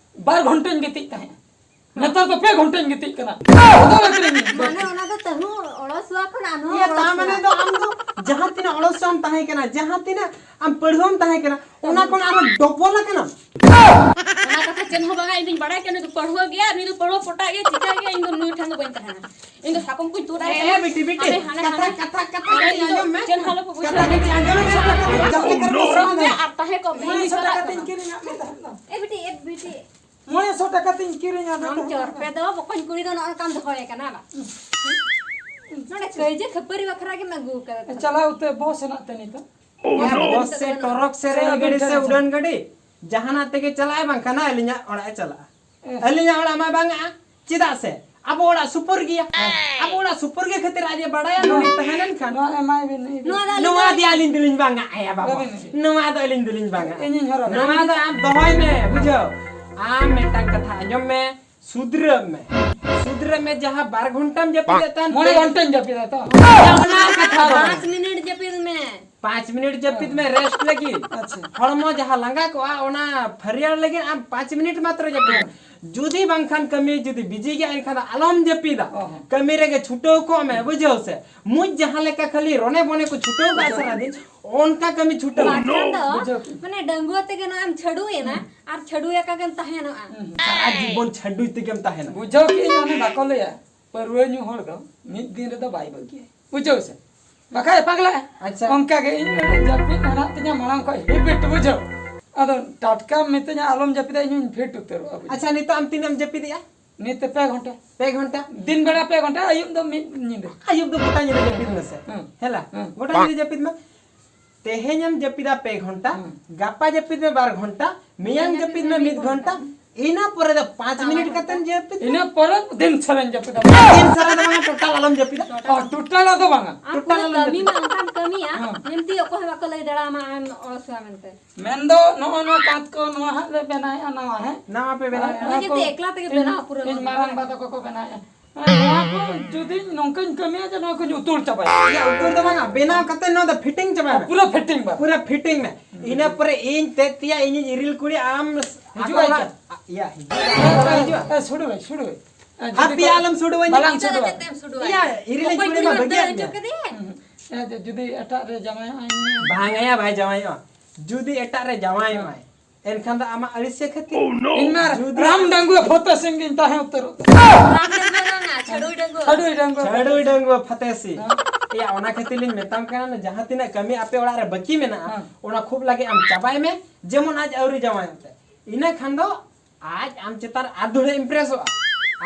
ᱵᱟᱨ ᱜᱷᱚᱱᱴᱟᱧ ᱜᱤᱛᱤᱡ ᱛᱟᱦᱮᱸᱜᱼᱟ᱾ ᱱᱮᱛᱟᱨ ᱫᱚ ᱯᱮ ᱜᱷᱚᱱᱴᱟᱧ ᱜᱤᱛᱤᱡ ᱠᱟᱱᱟ᱾ ᱵᱚᱫᱚᱞ ᱟᱠᱟᱱᱟᱹᱧ᱾ ᱢᱟᱱᱮ ᱚᱱᱟ ᱫᱚ ᱛᱟᱹᱦᱩ ᱚᱲᱚᱥᱩᱣᱟ ᱠᱷᱚᱱ ᱟᱨᱦᱚᱸ ᱤᱭᱟᱹ, ᱛᱟ ᱚᱲᱚᱥᱩᱣᱟ᱾ ᱢᱟᱱᱮ ᱫᱚ ᱟᱢ ᱫᱚ ᱡᱟᱦᱟᱸ ᱛᱤᱱᱟᱹᱜ ᱚᱲᱚᱥᱩᱣᱟᱢ ᱛᱟᱦᱮᱸ ᱠᱟᱱᱟ, ᱡᱟᱦᱟᱸ ᱛᱤᱱᱟᱹᱜ ᱟᱢ ᱯᱟᱹᱲᱦᱩᱣᱟᱹᱢ ᱛᱟᱦᱮᱸ ᱠᱟᱱᱟ, ᱚᱱᱟ ᱠᱷᱚᱱ ᱟᱨᱦᱚᱸ double ᱟᱠᱟᱱᱟᱢ᱾ ᱚᱱᱟ ᱠᱟᱛᱷᱟ ᱪᱮᱫ ᱦᱚᱸ ᱵᱟᱝᱟ, ᱤᱧ ᱫᱩᱧ ᱵᱟᱲᱟᱭ ᱠᱟᱱᱟ, ᱱᱩᱭ ᱫᱚ ᱯᱟᱹᱲᱦᱩᱣᱟᱹ ᱜᱮᱭᱟ, ᱱᱩᱭ ᱫᱚ ᱯᱟᱹᱲᱦᱩᱣᱟᱹ ᱯᱚᱴᱟᱜ ᱜᱮᱭᱟ, ᱪᱤᱠᱟᱹ ᱜᱮᱭᱟ, ᱤᱧ ᱫᱚ ᱱᱩᱭ ᱴᱷᱮᱱ ᱫᱚ ᱵᱟᱹᱧ ᱛᱟᱦᱮᱱᱟ᱾ ᱤᱧ ᱫᱚ ᱥᱟᱠᱚᱢ ᱠᱚᱧ ᱛᱩᱫ ᱟᱭ ᱮ, ᱠᱟᱱᱟ᱾ ᱮ, ᱵᱤᱴᱤ, ᱵᱤᱴᱤ, ᱦᱟᱸᱰᱮ ᱦᱟᱱᱟ ᱠᱟᱛᱷᱟ, ᱦᱟᱱᱟ᱾ ᱠᱟᱛᱷᱟ, ᱠᱟᱛᱷᱟ ᱟᱨ ᱠᱟᱹᱴᱤᱡ ᱤᱧ ᱫᱚ ᱟᱸᱡᱚᱢ ᱢᱮ᱾ ᱪᱮᱫ ᱦᱚᱸ ᱟᱞᱚ ᱯᱮ ᱠᱟᱛᱷᱟ ᱵᱩᱡᱷᱟᱹᱣᱟ᱾ ᱠᱟᱹᱴᱤᱡ ᱟᱸᱡᱚᱢ ᱢᱮ, ᱥᱚᱴ ᱠᱟᱛᱮ ᱡᱟᱦᱟᱸ ᱞᱮᱠᱟ ᱨᱮ ᱫᱩᱲᱩᱵ ᱢᱮ ᱥᱚᱢᱟᱫᱷᱟᱱ᱾ ᱟᱨ ᱛᱟᱦᱮᱸ ᱠᱚᱜ ᱢᱮ, ᱢᱚᱬᱮ ᱤᱧ ᱥᱚ ᱪᱟᱞᱟᱜ ᱴᱟᱠᱟ ᱠᱟᱱᱟ᱾ ᱛᱤᱧ ᱠᱤᱨᱤᱧᱟᱫ ᱢᱮ ᱛᱟᱦᱮᱸᱫ ᱫᱚ᱾ ᱮ ᱵᱤᱴᱤ, ᱮ ᱵᱤᱴᱤ᱾ ᱢᱚᱬᱮ ᱥᱚ ᱴᱟᱠᱟ ᱛᱤᱧ ᱠᱤᱨᱤᱧᱟᱫ ᱢᱮ ᱟᱢ ᱛᱟᱦᱮᱸᱫ ᱪᱚᱨᱯᱮ ᱫᱚ᱾ ᱫᱚ ᱵᱚᱠᱚᱧ ᱠᱩᱲᱤ ᱫᱚ ᱱᱚᱜᱼᱚ ᱱᱚᱝᱠᱟᱢ ᱫᱚᱦᱚᱭᱮ ᱠᱟᱱᱟ ᱵᱟᱝ? ᱱᱚᱰᱮ ᱠᱟᱹᱭᱡᱟᱹ ᱠᱷᱟᱹᱯᱟᱹᱨᱤ ᱵᱟᱠᱷᱨᱟ ᱜᱮᱢ ᱟᱹᱜᱩ ᱠᱟᱫᱟ ᱛᱚ᱾ ᱪᱟᱞᱟᱣ ᱩᱛᱟᱹᱨ ᱵᱚᱥ ᱦᱮᱱᱟᱜ ᱛᱮ ᱱᱤᱛᱚᱜ᱾ ᱭᱟ, ᱵᱚᱥ ᱥᱮ ᱴᱚᱨᱚᱠ ᱥᱮ ᱥᱮ ᱨᱮᱞ ᱜᱟᱹᱰᱤ ᱥᱮ ᱟᱵᱮᱱ ᱴᱷᱮᱱ ᱩᱰᱟᱹᱱ ᱜᱟᱹᱰᱤ, ᱡᱟᱦᱟᱱᱟᱜ ᱛᱮᱜᱮ ᱪᱟᱞᱟᱜᱼᱟᱭ, ᱵᱟᱝᱠᱷᱟᱱ ᱟᱹᱞᱤᱧᱟᱜ ᱚᱲᱟᱜ ᱮ ᱪᱟᱞᱟᱜᱼᱟ᱾ ᱮ᱾ ᱟᱹᱞᱤᱧᱟᱜ ᱚᱲᱟᱜ ᱢᱟ ᱵᱟᱝᱟ, ᱪᱮᱫᱟᱜ ᱥᱮ ᱟᱵᱚ ᱚᱲᱟᱜ ᱥᱩᱯᱩᱨ ᱜᱮᱭᱟ᱾ ᱦᱮᱸ᱾ ᱟᱵᱚ ᱚᱲᱟᱜ ᱥᱩᱯᱩᱨ ᱜᱮ ᱠᱷᱟᱹᱛᱤᱨ ᱟᱡ ᱮ ᱵᱟᱲᱟᱭᱟ ᱱᱚᱣᱟ, ᱱᱚᱰᱮ ᱛᱟᱦᱮᱸ ᱞᱮᱱᱠᱷᱟᱱ᱾ ᱱᱚᱣᱟ ᱮᱢᱟᱭ ᱵᱤᱱ, ᱤᱫᱤ᱾ ᱱᱚᱣᱟ ᱫᱚ ᱟᱹᱞᱤᱧ ᱱᱚᱣᱟ ᱫᱚ ᱫᱚ ᱟᱹᱞᱤᱧ ᱫᱚᱞᱤᱧ ᱵᱟᱝᱟ, ᱟᱭᱟ ᱵᱟᱵᱟ᱾ ᱵᱟᱵᱤᱱ ᱤᱫᱤ᱾ ᱱᱚᱣᱟ ᱫᱚ ᱟᱹᱞᱤᱧ ᱫᱚᱞᱤᱧ ᱵᱟᱝᱟ᱾ ᱤᱧᱤᱧ ᱦᱚᱨᱚᱜᱟ᱾ ᱱᱚᱣᱟ ᱫᱚ ᱟᱢ ᱫᱚᱦᱚᱭ ᱢᱮ, ᱵᱩᱡᱷᱟᱹᱣ᱾ ᱟᱢ ᱢᱤᱫᱴᱟᱝ ᱠᱟᱛᱷᱟ ᱟᱸᱡᱚᱢ ᱢᱮ, ᱥᱩᱫᱷᱨᱟᱹᱜ ᱢᱮ᱾ ᱥᱩᱫᱷᱨᱟᱹᱜ ᱢᱮ, ᱡᱟᱦᱟᱸ ᱵᱟᱨ ᱜᱷᱚᱱᱴᱟᱢ ᱡᱟᱹᱯᱤᱫᱮᱫ ᱛᱟᱦᱮᱱ, ᱢᱚᱬᱮ ᱜᱷᱚᱱᱴᱟᱧ ᱡᱟᱹᱯᱤᱫᱟ ᱛᱚ᱾ ᱚᱱᱟ ᱠᱟᱛᱷᱟ ᱫᱚ᱾ ᱯᱟᱸᱪ ᱢᱤᱱᱤᱴ ᱡᱟᱹᱯᱤᱫ ᱢᱮ᱾ ᱯᱟᱸᱪ ᱢᱤᱱᱤᱴ ᱡᱟᱹᱯᱤᱫ ᱢᱮ, ᱨᱮᱥᱴ ᱞᱟᱹᱜᱤᱫ᱾ ᱟᱪᱪᱷᱟ᱾ ᱦᱚᱲᱢᱚ ᱡᱟᱦᱟᱸ ᱞᱟᱸᱜᱟ ᱠᱚᱜᱼᱟ, ᱚᱱᱟ ᱯᱷᱟᱹᱨᱭᱟᱹᱲ ᱞᱟᱹᱜᱤᱫ ᱟᱢ ᱯᱟᱸᱪ ᱢᱤᱱᱤᱴ ᱢᱟᱛᱨᱚ ᱡᱟᱹᱯᱤᱫ ᱢᱮ᱾ ᱡᱩᱫᱤ ᱵᱟᱝᱠᱷᱟᱱ ᱠᱟᱹᱢᱤ ᱡᱩᱫᱤ ᱵᱤᱡᱤ ᱜᱮᱭᱟ, ᱮᱱᱠᱷᱟᱱ ᱫᱚ ᱟᱞᱚᱢ ᱡᱟᱹᱯᱤᱫᱟ᱾ ᱚ ᱦᱚᱸ᱾ ᱠᱟᱹᱢᱤ ᱨᱮᱜᱮ ᱪᱷᱩᱴᱟᱹᱣ ᱠᱚᱜ ᱢᱮ, ᱵᱩᱡᱷᱟᱹᱣ ᱥᱮ? ᱢᱩᱡ ᱡᱟᱦᱟᱸ ᱞᱮᱠᱟ ᱠᱷᱟᱹᱞᱤ ᱨᱚᱱᱮ ᱵᱚᱱᱮ ᱠᱚ ᱪᱷᱩᱴᱟᱹᱣ ᱠᱟᱜᱼᱟ ᱵᱩᱡᱷᱟᱹᱣ᱾ ᱥᱟᱨᱟᱫᱤᱱ, ᱚᱱᱠᱟ ᱠᱟᱹᱢᱤ ᱪᱷᱩᱴᱟᱹᱣ ᱢᱮ᱾ ᱵᱟᱝᱠᱷᱟᱱ ᱫᱚ, ᱵᱩᱡᱷᱟᱹᱣ᱾ ᱢᱟᱱᱮ, ᱰᱟᱺᱜᱩᱣᱟᱹ ᱛᱮᱜᱮ ᱱᱚᱜᱼᱚᱭ ᱮᱢ ᱪᱷᱟᱹᱰᱩᱭᱮᱱᱟ, ᱦᱩᱸ᱾ ᱟᱨ ᱪᱷᱟᱹᱰᱩᱭ ᱟᱠᱟ ᱜᱮᱢ ᱛᱟᱦᱮᱱᱚᱜᱼᱟ᱾ ᱦᱩᱸ᱾ ᱥᱟᱨᱟ ᱡᱤᱵᱚᱱ ᱪᱷᱟᱹᱰᱩᱭ ᱛᱮᱜᱮᱢ ᱛᱟᱦᱮᱱᱟ᱾ ᱵᱩᱡᱷᱟᱹᱣ ᱠᱮᱜᱼᱟᱹᱧ, ᱚᱱᱮ ᱵᱟᱠᱚ ᱞᱟᱹᱭᱟ, ᱯᱟᱹᱨᱣᱟᱹ ᱧᱩ ᱦᱚᱲ ᱫᱚ ᱢᱤᱫ ᱫᱤᱱ ᱨᱮᱫᱚ ᱵᱟᱭ ᱵᱟᱹᱜᱤᱭᱟ᱾ ᱵᱩᱡᱷᱟᱹᱣ ᱥᱮ? ᱵᱟᱠᱷᱟᱡ ᱯᱟᱜᱽᱞᱟᱜᱼᱟ᱾ ᱟᱪᱪᱷᱟ᱾ ᱚᱱᱠᱟ ᱜᱮ ᱤᱧ ᱢᱮᱱᱟ, ᱡᱟᱹᱯᱤᱫ ᱦᱮᱱᱟᱜ ᱛᱤᱧᱟ ᱢᱟᱲᱟᱝ ᱠᱷᱚᱡ ᱦᱮᱵᱤᱴ, ᱵᱩᱡᱷᱟᱹᱣ᱾ ᱟᱫᱚ ᱴᱟᱴᱠᱟᱢ ᱢᱤᱛᱟᱹᱧᱟ ᱟᱞᱚᱢ ᱡᱟᱹᱯᱤᱫᱟ, ᱤᱧ ᱦᱚᱸᱧ ᱯᱷᱤᱴ ᱩᱛᱟᱹᱨᱚᱜᱼᱟ, ᱵᱩᱡᱷᱟᱹᱣ᱾ ᱟᱪᱪᱷᱟ, ᱱᱤᱛᱚᱜ ᱟᱢ ᱛᱤᱱᱟᱹᱜ ᱮᱢ ᱡᱟᱹᱯᱤᱫᱮᱜᱼᱟ? ᱱᱤᱛ ᱛᱮ ᱯᱮ ᱜᱷᱚᱱᱴᱟ᱾ ᱯᱮ ᱜᱷᱚᱱᱴᱟ? ᱫᱤᱱ ᱵᱮᱲᱟ ᱯᱮ ᱜᱷᱚᱱᱴᱟ, ᱟᱹᱭᱩᱵ ᱫᱚ ᱢᱤᱫ ᱧᱤᱫᱟᱹ᱾ ᱟᱹᱭᱩᱵ ᱫᱚ ᱜᱚᱴᱟ ᱧᱤᱫᱟᱹ ᱡᱟᱹᱯᱤᱫ ᱢᱮᱥᱮ᱾ ᱦᱮᱸ᱾ ᱦᱮᱞᱟ, ᱦᱮᱸ᱾ ᱜᱚᱴᱟ ᱧᱤᱫᱟᱹ ᱡᱟᱹᱯᱤᱫ ᱢᱮ᱾ ᱛᱮᱦᱮᱧ ᱮᱢ ᱡᱟᱹᱯᱤᱫᱟ ᱯᱮ ᱜᱷᱚᱱᱴᱟ, ᱦᱮᱸ᱾ ᱜᱟᱯᱟ ᱡᱟᱹᱯᱤᱫ ᱢᱮ ᱵᱟᱨ ᱜᱷᱚᱱᱴᱟ, ᱢᱮᱭᱟᱝ ᱡᱟᱹᱯᱤᱫ ᱢᱮ ᱢᱤᱫ ᱜᱷᱚᱱᱴᱟ, ᱤᱱᱟᱹ ᱯᱚᱨᱮ ᱫᱚ ᱯᱟᱸᱪ ᱢᱤᱱᱤᱴ ᱠᱟᱛᱮᱢ ᱡᱟᱹᱯᱤᱫ ᱢᱮ᱾ ᱤᱱᱟᱹ ᱯᱚᱨᱮ ᱫᱤᱱ ᱥᱟᱨᱟᱧ ᱡᱟᱹᱯᱤᱫᱟ᱾ ᱫᱤᱱ ᱥᱟᱨᱟ ᱫᱚ ᱵᱟᱝᱟ, ᱴᱳᱴᱟᱞ ᱟᱞᱚᱢ ᱡᱟᱹᱯᱤᱫᱟ᱾ ᱚ, ᱴᱳᱴᱟᱞ ᱫᱚ ᱵᱟᱝᱟ᱾ ᱟᱢ ᱴᱳᱴᱟᱞ ᱯᱩᱨᱟᱹ ᱟᱞᱚᱢ ᱠᱟᱹᱢᱤ ᱡᱟᱹᱯᱤᱫᱟ᱾ ᱢᱟ ᱚᱱᱠᱟᱢ ᱠᱟᱹᱢᱤᱭᱟ, ᱦᱮᱸ᱾ ᱡᱮᱢᱛᱤ ᱚᱠᱚᱭ ᱦᱚᱸ ᱵᱟᱠᱚ ᱞᱟᱹᱭ ᱫᱟᱲᱮᱭᱟᱢᱟ ᱟᱢ ᱚᱞᱥᱩᱣᱟ ᱢᱮᱱᱛᱮ᱾ ᱢᱮᱱᱫᱚ ᱱᱚᱜᱼᱚ ᱱᱚᱣᱟ ᱠᱟᱸᱛ ᱠᱚ, ᱱᱚᱣᱟ ᱦᱟᱸᱜ ᱞᱮ ᱵᱮᱱᱟᱣᱮᱫᱼᱟ, ᱱᱟᱣᱟ, ᱦᱮᱸ? ᱱᱟᱣᱟ ᱯᱮ ᱵᱮᱱᱟᱣᱮᱫᱼᱟ? ᱱᱚᱣᱟ ᱱᱤᱡᱮ ᱠᱚ ᱛᱮ ᱮᱠᱞᱟ ᱛᱮᱜᱮ ᱤᱧ, ᱵᱮᱱᱟᱣ ᱯᱩᱨᱟᱹ ᱤᱧ ᱦᱩᱭᱩᱜᱼᱟ᱾ ᱢᱟᱨᱟᱝ ᱵᱟ ᱛᱟᱠᱚ ᱠᱚ ᱵᱮᱱᱟᱣᱮᱫᱼᱟ᱾ ᱦᱮᱸ, ᱱᱚᱣᱟ ᱠᱚ ᱡᱩᱫᱤ ᱱᱚᱝᱠᱟᱧ ᱠᱟᱹᱢᱤᱭᱟ ᱡᱮ ᱱᱚᱣᱟ ᱠᱚᱧ ᱩᱛᱩᱲ ᱪᱟᱵᱟᱭᱟ᱾ ᱤᱭᱟᱹ, ᱩᱛᱩᱲ ᱫᱚ ᱵᱟᱝᱟ, ᱵᱮᱱᱟᱣ ᱠᱟᱛᱮ ᱱᱚᱣᱟ ᱫᱚ ᱯᱷᱤᱴᱤᱝ ᱪᱟᱵᱟᱭ ᱢᱮ᱾ ᱯᱩᱨᱟᱹ ᱯᱷᱤᱴᱤᱝ ᱵᱟ᱾ ᱯᱩᱨᱟᱹ ᱯᱷᱤᱴᱤᱝ ᱢᱮ᱾ ᱤᱱᱟᱹ ᱯᱚᱨᱮ ᱤᱧ ᱛᱮᱫ ᱛᱮᱭᱟ, ᱤᱧᱤᱡ ᱤᱨᱤᱞ ᱠᱩᱲᱤ ᱟᱢ ᱦᱤᱡᱩᱜ ᱟᱠᱚ ᱟᱭ ᱚᱲᱟᱜ᱾ ᱪᱚ? ᱤᱭᱟ, ᱦᱤᱡᱩᱜ ᱟᱭ᱾ ᱦᱤᱡᱩᱜ ᱟᱭ᱾ ᱮ, ᱥᱩᱰᱩ ᱵᱷᱟᱹᱭ, ᱥᱩᱰᱩ ᱵᱷᱟᱹᱭ᱾ ᱮ, ᱡᱩᱫᱤ ᱦᱟᱯᱮ ᱠᱚ ᱟᱞᱚᱢ ᱥᱩᱰᱩ ᱟᱹᱧᱟ᱾ ᱵᱟᱞᱟᱝ ᱪᱮᱫ ᱥᱩᱰᱩ᱾ ᱞᱟᱹᱜᱤᱫ ᱛᱮᱢ ᱥᱩᱰᱩ ᱤᱭᱟ, ᱟᱭᱟ? ᱤᱨᱤᱞ ᱚᱠᱚᱭ ᱠᱩᱲᱤ ᱠᱩᱲᱤ ᱢᱟ ᱦᱚᱸ ᱵᱟᱹᱜᱤᱭᱟᱫ ᱫᱟᱹᱲ ᱦᱚᱪᱚ ᱢᱮᱭᱟ᱾ ᱠᱮᱫᱮᱭᱟ? ᱦᱩᱸ, ᱦᱩᱸ᱾ ᱮ, ᱡᱩᱫᱤ ᱮᱴᱟᱜ ᱨᱮ ᱡᱟᱶᱟᱭᱚᱜ ᱟᱭ ᱢᱮ᱾ ᱵᱟᱝ ᱟᱭᱟ, ᱵᱟᱭ ᱡᱟᱶᱟᱭᱚᱜᱼᱟ᱾ ᱡᱩᱫᱤ ᱮᱴᱟᱜ ᱨᱮ ᱡᱟᱶᱟᱭᱚᱜᱼᱟᱭ, ᱮᱱᱠᱷᱟᱱ ᱫᱚ ᱟᱢᱟᱜ ᱟᱹᱲᱤᱥ ᱪᱮᱫ ᱠᱷᱟᱹᱛᱤᱨ? ᱤᱧ ᱢᱟ ᱡᱩᱫᱤ ᱨᱟᱢ ᱰᱟᱺᱜᱩᱣᱟᱹ ᱯᱷᱚᱛᱮ ᱥᱤᱝ ᱜᱤᱧ ᱛᱟᱦᱮᱸ ᱩᱛᱟᱹᱨᱚᱜ᱾ ᱨᱟᱢ ᱰᱟᱺᱜᱩᱣᱟᱹ ᱵᱟᱝᱟ, ᱪᱷᱟᱹᱰᱩᱭ ᱰᱟᱺᱜᱩᱣᱟᱹ᱾ ᱪᱷᱟᱹᱰᱩᱭ ᱰᱟᱺᱜᱩᱣᱟᱹ᱾ ᱪᱷᱟᱹᱰᱩᱭ ᱰᱟᱺᱜᱩᱣᱟᱹ ᱯᱷᱚᱛᱮ ᱥᱤᱝ᱾ ᱦᱮᱸ᱾ ᱮᱭᱟ, ᱚᱱᱟ ᱠᱷᱟᱹᱛᱤᱨ ᱞᱤᱧ ᱢᱮᱛᱟᱢ ᱠᱟᱱᱟ, ᱡᱟᱦᱟᱸ ᱛᱤᱱᱟᱹᱜ ᱠᱟᱹᱢᱤ ᱟᱯᱮ ᱚᱲᱟᱜ ᱨᱮ ᱵᱟᱹᱠᱤ ᱢᱮᱱᱟᱜᱼᱟ, ᱦᱮᱸ᱾ ᱚᱱᱟ ᱠᱷᱩᱵ ᱞᱟᱜᱮ ᱟᱢ ᱪᱟᱵᱟᱭ ᱢᱮ, ᱡᱮᱢᱚᱱ ᱟᱡ ᱟᱹᱣᱨᱤ ᱡᱟᱶᱟᱭᱚᱜ ᱛᱮ᱾ ᱤᱱᱟᱹ ᱠᱷᱟᱱ ᱫᱚ ᱟᱡ ᱟᱢ ᱪᱮᱛᱟᱱ ᱟᱨ ᱫᱷᱩᱲᱮ ᱤᱢᱯᱨᱮᱥᱚᱜᱼᱟ,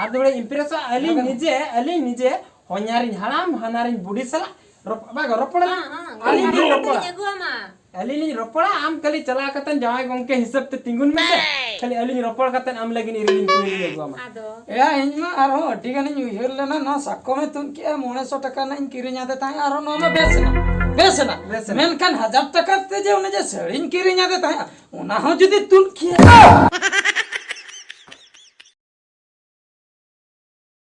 ᱟᱨ ᱫᱷᱩᱲᱮ ᱤᱢᱯᱨᱮᱥᱚᱜᱼᱟ᱾ ᱟᱹᱞᱤᱧ ᱦᱮᱸ᱾ ᱱᱤᱡᱮ, ᱟᱹᱞᱤᱧ ᱱᱤᱡᱮ ᱦᱚᱧᱦᱟᱨᱤᱧ ᱦᱟᱲᱟᱢ, ᱦᱟᱱᱦᱟᱨᱤᱧ ᱵᱩᱰᱷᱤ ᱥᱟᱞᱟᱜ ᱨᱚᱯ-, ᱵᱟᱝ, ᱨᱚᱯᱚᱲ ᱦᱮᱸ, ᱦᱮᱸ, ᱟᱹᱞᱤᱧ ᱞᱤᱧ ᱤᱨᱤᱞ ᱨᱚᱯᱚᱲᱟ᱾ ᱞᱤᱧ ᱟᱹᱜᱩᱣᱟᱢᱟ᱾ ᱟᱹᱞᱤᱧ ᱞᱤᱧ ᱨᱚᱯᱚᱲᱟ, ᱟᱢ ᱠᱷᱟᱹᱞᱤ ᱪᱟᱞᱟᱣ ᱠᱟᱛᱮ ᱡᱟᱶᱟᱭ ᱜᱚᱝᱠᱮ ᱦᱤᱥᱟᱹᱵ ᱛᱮ ᱛᱤᱸᱜᱩᱱ ᱢᱮᱥᱮ᱾ ᱠᱷᱟᱹᱞᱤ ᱟᱹᱞᱤᱧ ᱨᱚᱯᱚᱲ ᱠᱟᱛᱮ ᱟᱢ ᱞᱟᱹᱜᱤᱫ ᱤᱨᱤᱞ ᱞᱤᱧ ᱠᱩᱞᱤ ᱞᱤᱧ ᱟᱹᱜᱩᱣᱟᱢᱟ᱾ ᱟᱫᱚ? ᱮᱭᱟ, ᱤᱧ ᱢᱟ ᱟᱨᱦᱚᱸ ᱟᱹᱰᱤ ᱜᱟᱱᱤᱧ ᱩᱭᱦᱟᱹᱨ ᱞᱮᱱᱟ, ᱱᱚᱣᱟ ᱥᱟᱠᱚᱢᱮ ᱛᱩᱫ ᱠᱮᱜᱼᱟ, ᱢᱚᱬᱮ ᱥᱚ ᱴᱟᱠᱟ ᱨᱮᱱᱟᱜ ᱤᱧ ᱠᱤᱨᱤᱧ ᱟᱫᱮ ᱛᱟᱦᱮᱸᱫ, ᱟᱨᱦᱚᱸ ᱱᱚᱣᱟ ᱢᱟ ᱵᱮᱥ ᱮᱱᱟ, ᱵᱮᱥ ᱮᱱᱟ᱾ ᱵᱮᱥ ᱮᱱᱟ᱾ ᱢᱮᱱᱠᱷᱟᱱ ᱦᱟᱡᱟᱨ ᱴᱟᱠᱟ ᱛᱮ ᱡᱮ ᱚᱱᱮ ᱡᱮ ᱥᱟᱹᱲᱤᱧ ᱠᱤᱨᱤᱧ ᱟᱫᱮ ᱛᱟᱦᱮᱸᱫ, ᱚᱱᱟ ᱦᱚᱸ ᱡᱩᱫᱤ ᱛᱩᱫ ᱠᱮᱭᱟ᱾